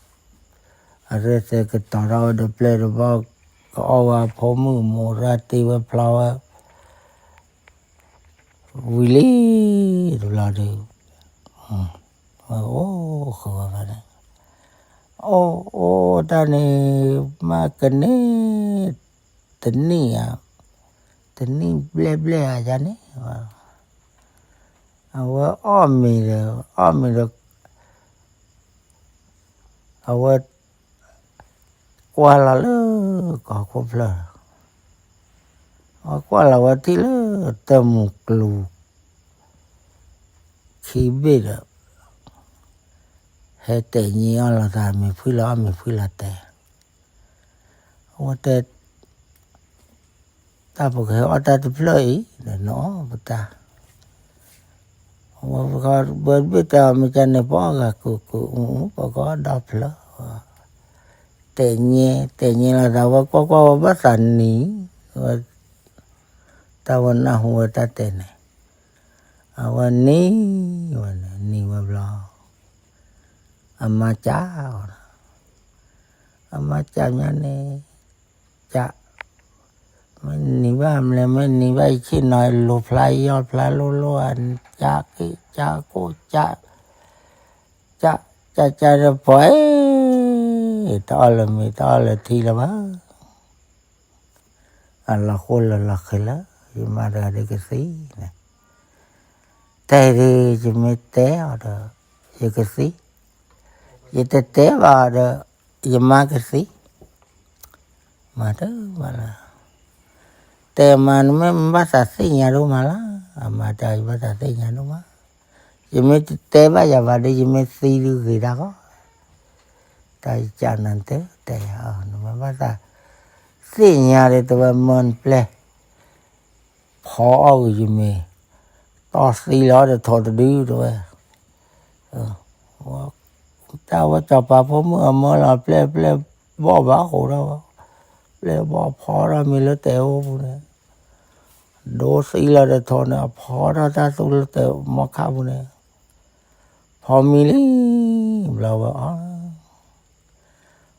အရဲၣ်သဲကတီၤထီၣ်ဝဲဒီးပျဲၢ်တဘီ ကအီၣ်ဝဲအဖိမုၣ်မိၢ်ရၣ်တ့ဝဲဖျါဝဲ ဝံၤလံ, တဘျီဒီး, ဝဲအိၣ်ဃုာ်ဝဲဖဲန့ၣ်, အိၣ်အိၣ်တၢ်န့ၣ်, မၤကန့ၢ်, တနံၣ်ဧါ, တနံၣ်ဘျဲၣ်ဘျဲၣ်ဧါယၤန့ၣ်, အဝဲအီၣ်မ့ၤဒီး အီၣ်မ့ၤဒီး အဝဲ ကွၢ်လီၤလၢကီၢ်ခိၣ်ဖျၢၣ်, အဝဲကွၢ်လီၤဝဲထံၣ်လၢ တၢ်မူၤကျူၤ ခံဘ့ၣ်ဒီး ဟဲတဲာ်ညါအီၣ်လိာ်သး မ့ၤဖှံလီၤအီၣ်မ့ၤဖှံလီၤတဲာ်, အဝဲတဲ တၢ်ပကဟဲအီၣ်တၢ်တဖျၢၣ်အံၤ ဒီးနအီၣ်ပတၢ်, အဝဲဘၣ်တဲအီၤ မ့ၢ်ကန့ၣ် ပအီၣ်ဂၤကုာ်ကုာ်အူ, ပကအီၣ်ဒီဖျၢၣ်, တဲာ်ညါ တဲာ်ညါလိာ်သး ဝဲကွၢ်ကွၢ်ဝဲဘၣ်သးနံၤ, ဝဲ တၢ်ဝဲနၢ်ဟူဝဲတၢ်တဲာ်န့ၣ်, အဝဲနံၤဝဲန့ၣ် နံၤဝဲဘျီ အမါစံးအီၤ, အမါစံးညါန့ၣ်, စံး, မ့ၢ်နံၤဘၣ်မလဲၣ်, မ့ၢ်နံၤဘၣ်ယဆ့ၣ်နီၤ လိၤဖျါယီၢ်ဖျါလိၣ်လိၣ်ဧါ, စံးက့ၤ စံးကိၣ် စံး, စံး စံး စံးဒီးပှၤအံၤ တအီၣ်လၢၤမ့ၤ တအီၣ်လၢၤထံလၢၤဘၣ်. အလီၤဃိလၢလီၤဃဲၤလၢ ယမါတဂၤဒီးကသံန့ၣ်, တဲဒုး ယမ့ၢ်တဲအီၤဒီး ယကသံ, ယတတဲဘၣ်အီၤဒီး ယမါကသံ, မၤတဘၣ်လၢၤ, တဲမါ နမ့ၢ်မ့ၢ်ဘၣ်သးသ့ၣ်ညါဒိၣ်မးလီၤ, အမါတဲ ယဘၣ်သးသ့ၣ်ညါဒိၣ်မး, ယမ့ၢ်တတဲဘၣ်ယၤဘၣ်ဒီး ယမ့ၢ်သံဒုးဂ့ၤတၢ်ဃီ, တၢ်ယကနၤတဲ တဲယၤအီၤ နမ့ၢ်ဘၣ်သးသ့ၣ်ညါဒီး တဝဲမၢနပျဲၢ် ဖီအီၣ်ဂ့ၤယမ့ၤ, တီၢ်သံလီၤဒီးထိးတဒုတဝဲ, တၢ်ဝဲစီၤပၤဖိမုၣ်အမၢလီၤပျဲၢ် ပျဲၢ်ဘီၣ်ဘၣ်ဃိဒီး, ပျဲၢ်ဘီၣ်ဖီထီၣ်မ့ၤလၢတဲာ်အိၣ်ပူၤန့ၣ်, ဒိသံလီၤဒီးထိးန့ၣ် အဖီထီၣ်တၢ်သူလၢတဲာ်မီခါပူၤန့ၣ်, ဖီမံၤလံ, ဘျီဝဲအီၣ် အီၣ်အီၣ်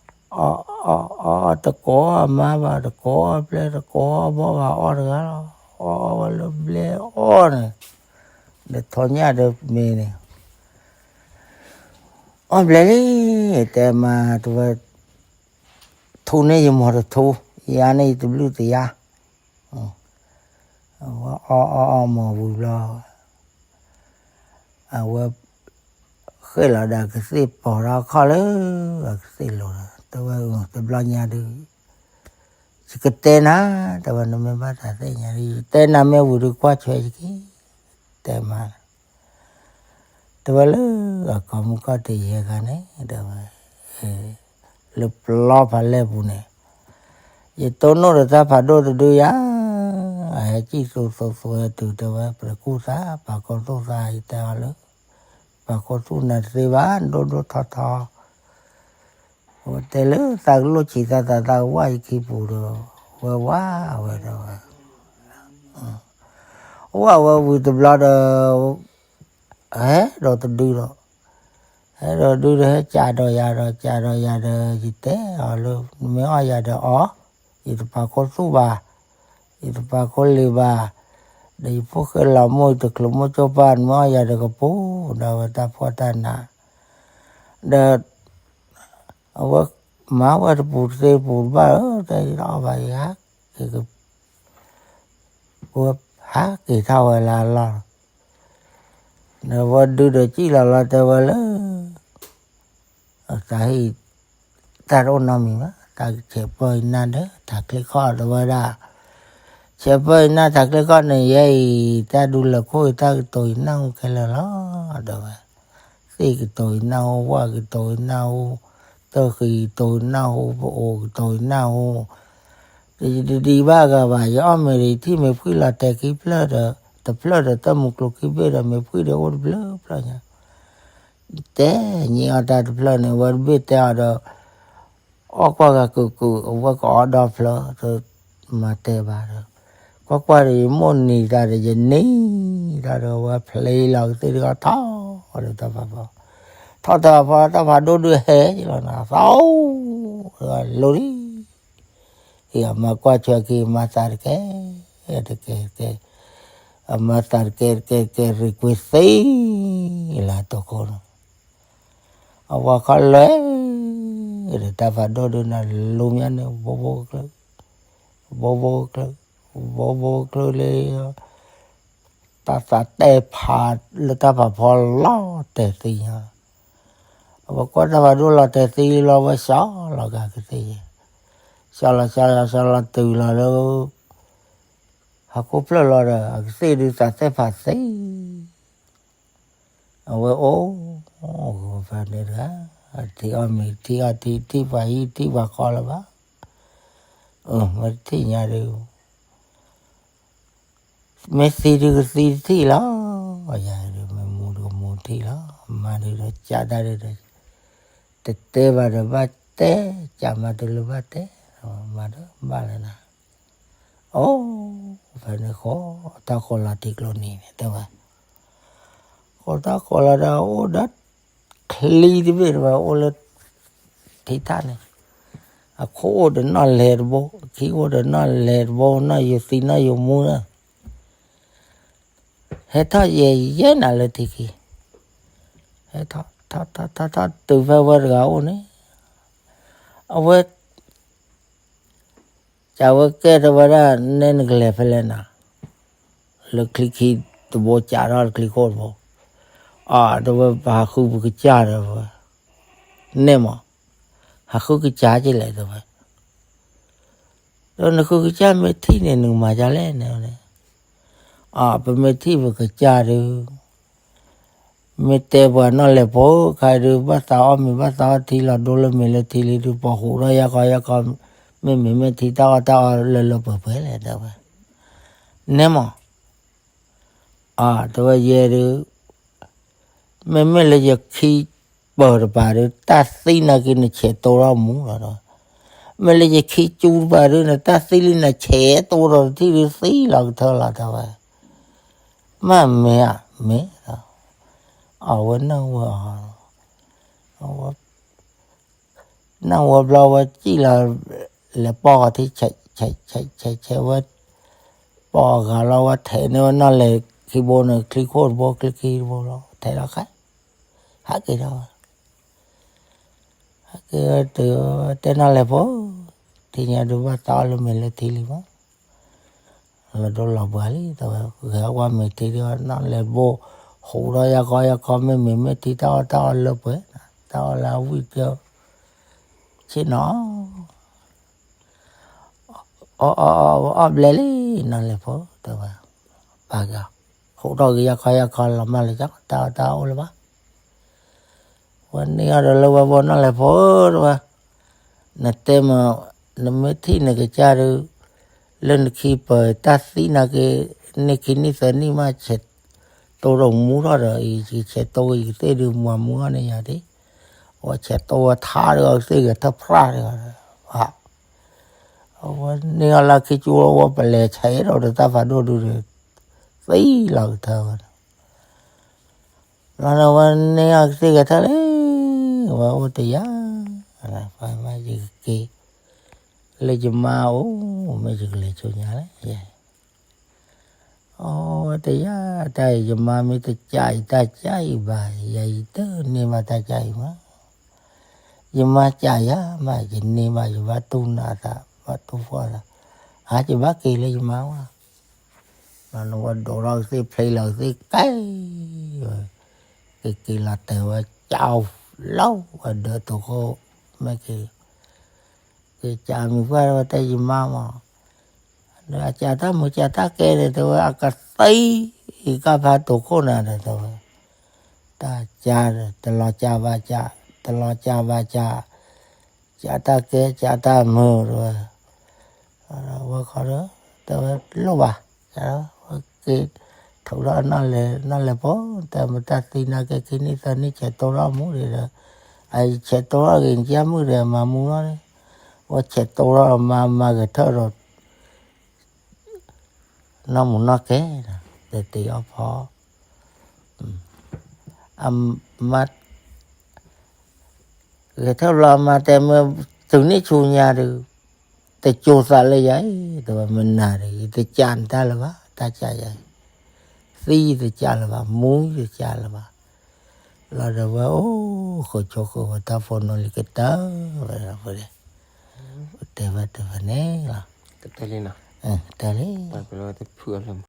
အီၣ် တကိးအမါဘၣ် တကိးအပျဲၢ် တကိးအဘီၣ်ဘၣ် အီၣ်တဂၤလီၤ. အီၣ်အီၣ်ဝဲလၢဘျဲၣ်အီၣ်န့ၣ်, ဒီးထိးညၣ်ဒီးမ့ၤန့ၣ်, အီၣ်ဘျဲၣ်လံ, တဲမါ တဝဲ ထူန့ၢ်ယမိၢ်တထူ, ယၤန့ၣ်ယတဘျုးတယါ, အဝဲအီၣ်အီၣ်အီၣ်မၤဝံၤဘျီ အဝဲ ဃ့ၢ်လီၤဒီးကသ့ၣ်ပိာ်ထီၣ်ခီၣ်လၢအကသ့ၣ်လိၤဒီး တဲဝဲ တဘျီညါဒုး ယကတဲနၤ, တဲဝဲ နမ့ၢ်ဘၣ်သးသ့ၣ်ညါဒုး ယတဲနၤမ့ၢ်ဝံၤဒုးကွၢ်ထွဲယက့ၤ, တဲမါ တဲဝဲလၢအကိာ်မုၢ်ကီၢ်တယဲၢ်ဂၤန့ၣ် တဲဝဲ လၢပျီဖးလဲၢ်ပူၤန့ၣ် ယတိၢ်နီၣ်ဒီးတၢ်ဖးဒိၣ်တဒုယၤ, အဟဲစံၣ်သူသူသူဝဲတုၤတဲဝဲ ပှၤကူၣ်သး ပှၤကိးသူၣ်သး ယတဲအီၤလၢ ပှၤကိးသူၣ်နၤတသ့ဘၣ် ဒိၣ်ဒိၣ်ထီထီ, ဝဲတဲလၢသးကလိၣ်ဆံးသးသးသးကဝၢ်ယခံပူၤဒီး ဝဲဝါဝဲဒီးဝဲ အီၣ် အိၣ်ဝဲဝံၤတဘျီဒီး ဟဲဒီးတဒုဒီး, ဟဲဒီးဒုဒီး ဟဲကးဒီးယၤဒီး ကးဒီးယၤဒီး ယတဲအီၤလၢ နမ့ၢ်အီၣ်ယၤဒီးအီၣ်, ယတပာ်ခိၣ်သူၣ်ဘၣ်, ယတပာ်ခိၣ်လံၤဘၣ်, ဒီးယဖိၣ်ဃဲလီၤမိၢ် ယတချုးမိၢ်ကၠိပၢ် နမ့ၢ်အီၣ်ယၤဒီးကပူၤ, ဒီးဝဲတၢ်ဖှီၣ်တၢ်နး, ဒီး အဝဲမၤဝဲတပူၤတသ့ပူၤတဘၣ်ဧၢ, တၢ်ယအီၣ်ဘၣ်ယဟးက့ၤ ဝဲဟးက့ၤထီၣ်ဝဲလၢအလီၢ်လီၤ. ဒီးဝဲဒုဒီးစံၣ်လီၤလီၤတဲဝဲလၢ တၢ်ဟံၣ် တၢ်တအိၣ်နီတမံၤဘၣ်, တၢ်ဆဲးပၢၢ်ယနၢ်ဒီး တၢ်ချ့ခီၣ်တဲဝဲဒၣ်, ဆဲးပၢၢ်ယနၢ်တၢ်ချ့ခီၣ်န့ၣ် ယဲအံၤ တၢ်ဒူလၢာ်ခိၣ်အံၤ တၢ်ကတိၤယနၢ်ဟူခဲလၢာ်လီၤ, တဲဝဲ, သ့ၣ်ကတိၤယနၢ်ဟူ, ဝၣ်ကတိၤယနၢ်ဟူ, တၢ်ဃံကတိၤယနၢ်ဟူ, ပအိၣ်ကတိၤယနၢ်ဟူ, တယဒံးဘၣ်ဂၤဘၣ်, ယအီၣ်မ့ၤဒီး ယထံၣ်မ့ၤဖှံလီၤတဲာ်ခံဖျၢၣ်ဒီး တဖျၢၣ်ဒီး တၢ်မုၢ်ကျိၤခံဘ့ၣ်ဒီး မ့ၤဖှံဒီးအိၣ်တဖျၢၣ်ဖျၢၣ်ညါ, တဲညံအီၣ်တၢ်တဖျၢၣ်န့ၣ် အဝဲတဘ့ၣ်တဲအီၤဒီး အီၣ်ကွၢ်ဂၤကုာ်ကုာ် အဝဲကအီၣ်ဒီဖျၢၣ်, မၤတဲဘၣ်ဒီး, ကွၢ်ကွၢ်ဒီး ယမိၣ်နံၤတၢ်ဒီး ယနံၤတၢ်ဒီး အဝဲဖျ့လီၤကသ့ၣ်တခီၣ်ထီၣ်ဒီးတၢ်ဖးဖီ, ထီၣ်တၢ်ဖးဖီ တၢ်ဖးဒိၣ်ဒုးဟဲလီၤနၤ သီ, လိၤလံ အံၤအမၤကွၢ်ဆွဲက့ၤ မၤသးတကဲ, တကဲကဲ, အမၤသးတကဲတကဲတကဲ ရံၣ်ကွ့သ့လၢတိခိၣ်လီၤ. အဝဲခီလဲၣ်, ဒီးတၢ်ဖးဒိၣ်ဒုးနၤလိၤမးန့ၣ် ဘိဘိကျၢၤ, ဘိဘိကျၢၤ, ဘိဘိကျၢၤလၢ တၢ်သးတဲဖးလၢတၢ်ဖးဖီလီၤတဲာ်သံညါ, အဝဲကွၢ်တၢ်ဖးဒိၣ်လီၤတဲာ်သံလီၤ အဝဲစှီလီၤက့ၤကသ့ၣ်ယဲ, စှီလီၤစှီလီၤစှီလီၤတုၤလီၤလၢ ဟီၣ်ခိၣ်ဖျၢၣ်လီၤဒီး အကသ့ၣ်ဒုးသးတဲဖးသ့, အဝဲအိၣ်, ဖဲန့ၣ်တဂၤ, ထံၣ်အီၣ်မ့ၤ ထံၣ်အီၣ်ထံ ထံၣ်ပှၤဟံၣ်ထံၣ်ပှၤဃီလၢၤဘၣ်, မ့ၢ်တထံၣ်ညါဒုး မ့ၢ်သံဒုးကသံတထံၣ်လီၤ, ယၤဒုး မ့ၢ်မူဒုးကမူထံၣ်လီၤ, မၤဒုးဒီးကးတၢ်ဒုးဒီး, တတဲဘၣ်ဒီးဘၣ်တဲ, ကးမၤတုၤလၢဘၣ်တဲ, မၤဒီးဘၣ်လၢနၤ, အိၣ်, ဖဲန့ၣ်ဃီ, တၢ်ဃီလီၤထံကျိနံၤန့ၣ် တဲဝဲ ဃီတၢ်ဃီလီၤဒီးအိၣ်ဒီး ချံတဘ့ၣ်တဝဲအိၣ်လၢ ထံထၣ်န့ၣ်, အခိၣ်အိၣ်ဒီးနီၣ်လဲၤတဘိ, အခံအိၣ်ဒီးနီၣ်လဲၤတဘိ, နီၣ်ယိၤသံနီၣ်ယိၤမူလၢ ဟဲထီၣ်ယဲၢ်ယဲၢ်နၤလၢထံခံ, ဟဲထီၣ်ထီၣ်ထီၣ်ထီၣ်တုၤဖဲဝဲတဂၤအိၣ်န့ၣ်, အဝဲ ကးဝဲကဲထီၣ်ဝဲဒၣ် နဲနကလဲၤဖဲလဲၣ်နၤ, လၢချံခံတဘိ ကးထီၣ်လၢချံခိၣ်တဘိ, အတဲဝဲ ပဟးဃုပကစၢ်ဒီးဝဲ, နဲမး, ဟးဃုကစၢ်ကလဲၣ်တဲဝဲ, ဒီးနဃုကစၢ်မ့ၢ်ထံၣ်န့ၣ် နကမၤဒ်လဲၣ်န့ၣ်, အပမ့ၢ်ထံၣ်ပကစၢ်ဒီး မ့ၢ်တဲပှၤနီၣ်လဲၤဖိခါဒုး ဘၣ်သးအီၣ်မ့ၤ ဘၣ်သးအီၣ်ထံလီၤဒိလၢမ့ၤလၢထံလံဒုး ပှၤဟူးထီၣ်ယၢ်ခီယၢ်ခီ, မ့မ့ၢ်မ့ၢ်ထံတၢ်အီၣ်တၢ်အီလၢလၢပှဲၤပှဲၤလဲၣ်တဲဝဲ, နဲမး, အတဲဝဲယဲဒုး မ့မ့ၢ်လၢယခံပၢၤတပၤဒီး တၢ်သံနာ်က့ နဆဲးတိထီၣ်မူလီၤဒီး, မ့ၢ်လၢယခံကၠူတပၤဒီး နတၢ်သံလံ နဆဲးတိထီၣ်တထံၣ်ဒီးသံလီၤကထၢလီၤတဲဝဲ, မ့ၢ်မ့ၢ်ဧါ, မ့ၢ်ဒီး, အဝဲနၢ်ဝဲအီၤ, အဝဲ နၢ်ဝဲဘျီဝဲစံၣ်လီၤ, လဲၤပိာ်အီၤထံ ဆဲးဆဲးဆဲးဆဲးဆဲးဝဲ, ပိာ်အီၤဂၤလီၤဝဲ ထဲးန့ၢ်ဝဲနီၣ်လဲၤခံဘိန့ၣ် ချံခိၣ်တဘိ ချံခံတဘိလီၤ ထဲးလီၤခါ, ဟးက့ၤထီၣ်ဝဲ, ဟးက့ၤတုၤတဲနီၣ်လဲၤဖိ, ထံၣ်ညါဒုးဘၣ်သးအီၣ်လၢမ့ၤလၢထံလံမး လီၤဒိလီၤပှၤလံ တဲဝဲ, ဂဲၤအီၣ်ကွၢ်မ့ၤထံဒီး နီၣ်လဲၤဘိ, ဟူးထီၣ်ယၢ်ခီယၢ်ခီ မ့မ့ၢ်မ့ၢ်ထံတၢ်အီၣ်တၢ်အီလၢပှဲၤ, တၢ်အီၣ်လၢအဝံၣ်ကၠိ, ဆ့ၣ်နီၤ, အီၣ်အီၣ်အီၣ်အီၣ်ဘျဲလံ, နီၣ်လဲၤဖိ တဲဝဲ, ပာ်က့ၤ, ဟူးထီၣ်က့ၤယၢ်ခီယၢ်ခီ လီၤမၢ်လၢကၠီ တၢ်အီၣ်တၢ်အီအိၣ်လၢၤဘၣ် ဝဲန့ၢ်အီၤဒီးလၢဝဲဘိ နီၣ်လဲၤဖိ တဲဝဲ, နတဲမ့ၢ်, နမ့ၢ်ထံၣ်နကစၢ်ဒီး, လၢနခံပၢၤတၢ်သံနာ်က့, နံၣ်ခံနံၣ်သၢနံၣ်မး ဆဲးတိထီၣ်မူထီၣ်ဒီး ယဆဲးတိ ယကသ့ၣ်ဒုးမၤမူထီၣ်န့ၢ်ယၤဒံး, အဝဲဆဲးတိဝဲထါဒီး အကသ့ၣ်ဂဲၤထၢၣ်ဖြၣ်ဒီး, အဝဲန့ၢ်အီၤလၢခံကၠူ အဝဲပလဲၤဆဲးဒီးတၢ်ဖးဒိၣ်ဒုးဒီး, သံလီၤကထၢဝဲဒီး လီၤဒီးဝဲန့ၢ်အီၤကသ့ၣ်ကထၢၣ်လံ, ဝဲအိၣ်တယၢ်, ယကက့ၤလၢယမါအိၣ် မ့ၢ်ယကလဲၤဆိညါလဲၣ်, အဝဲတယၢ်တၢ်အံၤ ယမါမ့ၢ်တကးအံၤတၢ်ကးအံၤဘၣ် ယၤယတန့ၢ်ဘၣ်တၢ်ကးအံၤမး, ယမါကးယၤမး ယန့ၢ်ဘၣ် ယဘၣ်တူၢ်နးသး ဘၣ်တူၢ်ဖှီၣ်သး, အါ ယဘၣ်က့ၤလၢယမါဝဲ လီၤနဝဲဒိးထီၣ်ကသ့ၣ်ဖျ့လီၤကသ့ၣ်ကဲ, က့ၤက့ၤလီၤတဲာ်ဝဲကးလီၤဝဲဒၢးတိာ်ခိၣ်, မ့ၢ်က့ၤ, က့ၤကးမံၤပှၢ်ဝဲတဲယမါမး, ဒီးအကးတၢ်မုာ်ကးတၢ်ကဲဒီး တဲဝဲအကသံ, အံၤကဖးတိာ်ခိၣ်နၤဒီးတဲဝဲ, တၢ်ကးဒီး တလီၤကးဘၣ်ကး, တလီၤကးဘၣ်ကး, ကးတၢ်ကဲ ကးတၢ်မုာ်တဲဝဲ ဝဲခီဒီး တဲဝဲလိၣ်ဘၣ်, ဝဲက့ၤ, ထုးထီၣ်နီၣ်လဲၤ နီၣ်လဲၤဖိ, တဲမတၢ်သံနာ်က့ခံနံၣ်သၢနံၣ် ဆဲးတိထီၣ်မူဒီး, အဆဲးတိထီၣ်ဂ့ၤ ကမုၢ်ဒီးမၤမူလီၤ, ဝဲဆဲးတိထီၣ်မၤ မၤဂဲၤထၢၣ်ဒီး နီၢ်မူနီၢ်ကဲ, တတ့အီၣ်ဖီ အမါ ဂဲၤထၢၣ်ဘျီအမါတဲမ့ၢ် တုၤန့ၣ်ဆူညါဒီး တကၠိသးလၢယၤအံၤ တဲဝဲမနၤဒီး ယတကးနတၢ်လၢၤဘၣ် တၢ်ကးယၤအံၤ, သံယတကးလၢၤဘၣ် မူယတကးလၢၤဘၣ်, လီၤဒီးဝဲအိၣ်ဃုာ်ဆိးဃုာ်ဝဲတၢ်ဖိနီၢ်လံၤကတၢၢ်ဝဲဒီး တဲဝဲတဲဝဲန့ၣ်လီၤ, တၢ်လံ, တၢ်လံ, ဖုအလၢ